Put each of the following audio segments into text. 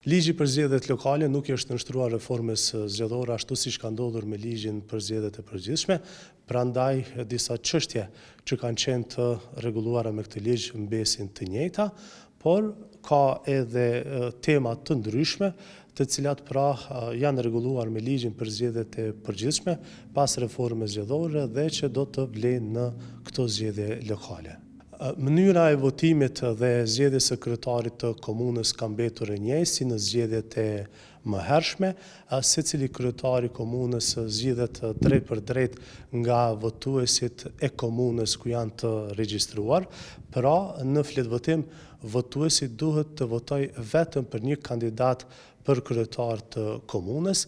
Ligji për zgjedhjet lokale nuk i është nënshtruar reformës zgjedhore ashtu siç ka ndodhur me ligjin për zgjedhjet e përgjithshme, prandaj disa çështje që kanë qenë të rregulluara me këtë ligj mbesin të njëjta, por ka edhe tema të ndryshme, të cilat pra janë rregulluar me ligjin për zgjedhjet e përgjithshme pas reformës zgjedhore dhe që do të vlejnë në këto zgjedhje lokale. Mënyra e votimit dhe zgjedhjes së kryetarit të komunës ka mbetur e njëjtë si në zgjedhjet e mëhershme. Secili kryetar i komunës zgjidhet drejtpërdrejt nga votuesit e komunës ku janë të regjistruar. Pra, në fletëvotim, votuesi duhet të votojë vetëm për një kandidat për kryetar të komunës.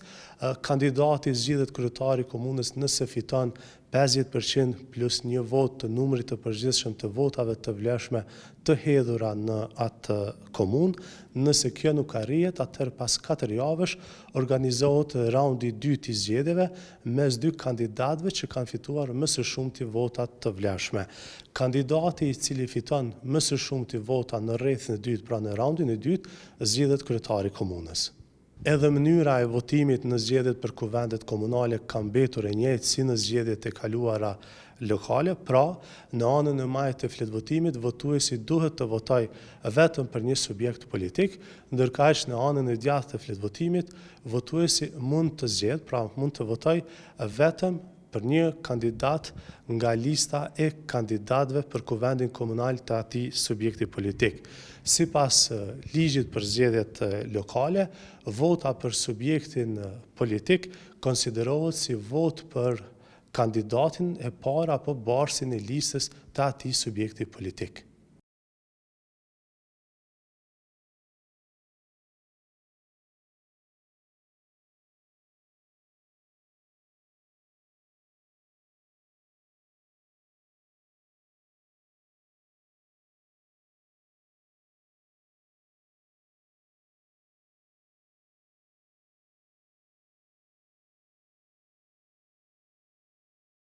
Kandidati zgjidhet kryetar i komunës nëse fiton 50% plus një votë të numrit të përgjithshëm të votave të vlefshme të hedhura në atë komunë. Nëse kjo nuk arrihet, atëherë pas 4 javësh organizohet raundi i dytë i zgjedhjeve mes dy kandidatëve që kanë fituar më së shumti vota të vlefshme. Kandidati i cili fiton më së shumti vota në rrethin e dytë, pra në raundin e dytë, zgjidhet kryetari i komunës. Edhe mënyra e votimit në zgjedhjet për kuvendet komunale ka mbetur e njëjtë si në zgjedhjet e kaluara lokale, pra, në anën e majtë të fletëvotimit votuesi duhet të votojë vetëm për një subjekt politik, ndërkaq në anën e djathtë të fletëvotimit votuesi mund të zgjedhë, pra mund të votojë vetëm për një kandidat nga lista e kandidatëve për kuvendin komunal të atij subjekti politik. Sipas ligjit për zgjedhjet lokale, vota për subjektin politik konsiderohet si votë për kandidatin e parë apo bartësin e listës të atij subjekti politik.